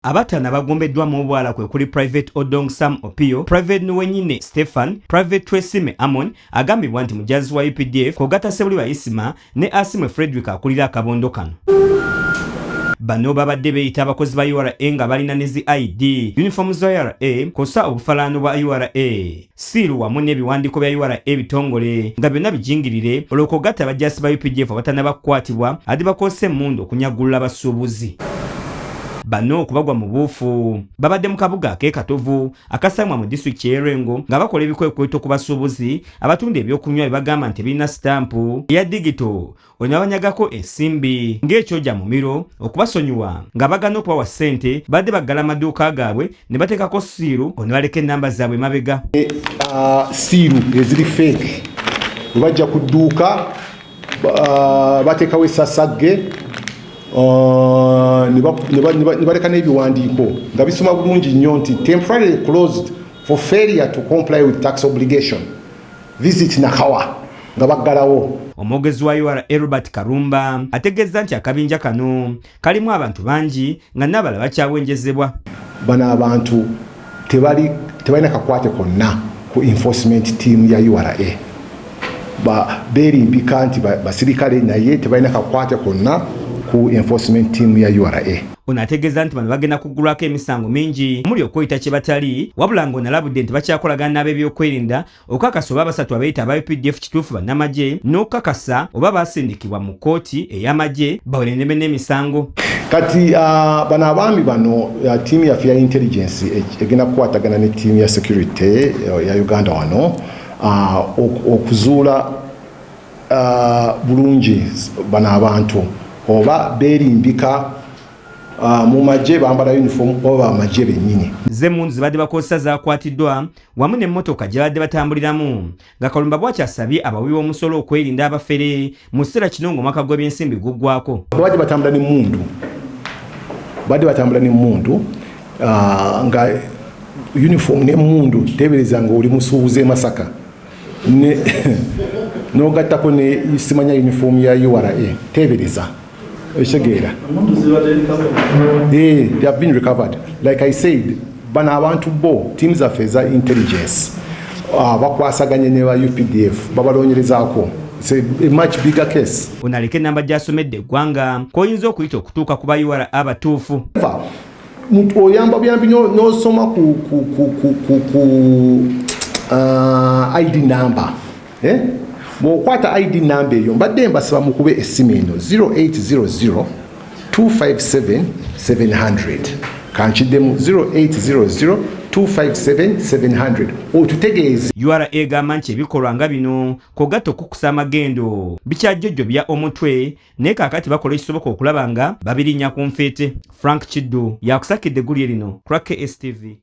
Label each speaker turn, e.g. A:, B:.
A: Abataano abagombeddwamu obwala kwe kuli Private Odong Sam Opio, Private Nuwenyine Stephen, Private Twesime Amon agambibwa nti mujazi wa UPDF, kw'ogatta Sebuliba Isima ne Asimwe Frederick akulira akabondo kano. Bano babadde beeyita abakozi ba URA nga balina ne zi ID, uniform za URA, kw'ossa obufalaano bwa URA, siiru wamu n'ebiwandiiko bya URA ebitongole nga byonna bijingirire, olwo kw'ogatta abajaasi ba UPDF abatannaba kukwatibwa ate bakozesa emmundu okunyagulula abasuubuzi. Bano okubagwa mu buufu babadde mu kabuga ak'e Katovu akasangibwa mu disitulikiti y'e Lwengo nga bakola ebikwekweto ku basuubuzi abatunda ebyokunywa bye bagamba nti birina sitampu eya digito, ono abanyagako ensimbi ng'ekyoja mumiro. Okubasonyiwa nga bagana okubawa ssente, badde baggala amaduuka gaabwe ne bateekako siiru ono baleka ennamba zaabwe emabega.
B: Siiru eziri fake, bwe bajja ku dduuka bateekawo esasagge ne baleka n'ebiwandiiko nga bisoma bulungi nnyo nti "Temporarily closed for failure to comply with tax obligation, visit Nakawa", nga baggalawo.
A: Omwogezi wa URA Robert Karumba ategeeza nti akabinja kano kalimu abantu bangi nga n'abalala bakyawenjezebwa.
B: Bano abantu tebali tebalina kakwate konna ku enforcement team ya URA. Beerimbika nti basirikale naye tebalina kakwate konna ku enforcement team ya URA.
A: Ono ategeeza nti bano bagenda kuggulwako emisango mingi omuli okweyita kye batali, wabula ng'ono alabudde nti bakyakolagana n'ab'ebyokwerinda okukakasa oba abasatu abeeyita aba UPDF kituufu bannamagye, n'okukakasa oba baasindikibwa mu kkooti ey'amagye bawerendeme n'emisango.
B: Kati bano abaami bano, tiimu yaffe ya intelligence egenda kukwatagana ne tiimu ya security ya Uganda wano okuzuula bulungi bano abantu oba beerimbika mu magye, bambala uniform, oba bamagye bennyini.
A: Z'emmundu zibadde bakozesa zakwatiddwa wamu n'emmotoka gye badde batambuliramu, nga Kalumba bw'akyasabye abawi b'omusolo okwerinda abafere mu kiseera kino ng'omwaka gw'ebyensimbi guggwako.
B: Babadde batambula n'emmundu, badde batambula n'emmundu nga uniform n'emmundu. Teebereza nga oli musuubuzi e Masaka n'ogattako ne simanya uniform ya URA, teebereza, ekitegeera? They have been recovered. Like I said, bano abantu bo team zaffe eza intelligence bakwasaganye ne ba UPDF, babaloonyerezaako. It's a much bigger case.
A: Ono aleka ennamba gy'asomedde eggwanga kw'oyinza okuyita okutuuka ku ba URA abatuufu.
B: Oyamba buyambi n'osoma ku ID number, eh? Bw'okwata ID number eyo, mbadde mbasaba mukube essimu eno 0800 257 700. Kankiddemu, 0800 257 700, otutegeeze.
A: URA egamba nti ebikolwa nga bino kw'ogatta okukusa amagendo bikyajjojjobya omutwe, naye kaakati bakola ekisoboka okulaba nga babirinnya ku nfeete. Frank Kiddu yakusakidde eggulire lino ku lwa KSTV.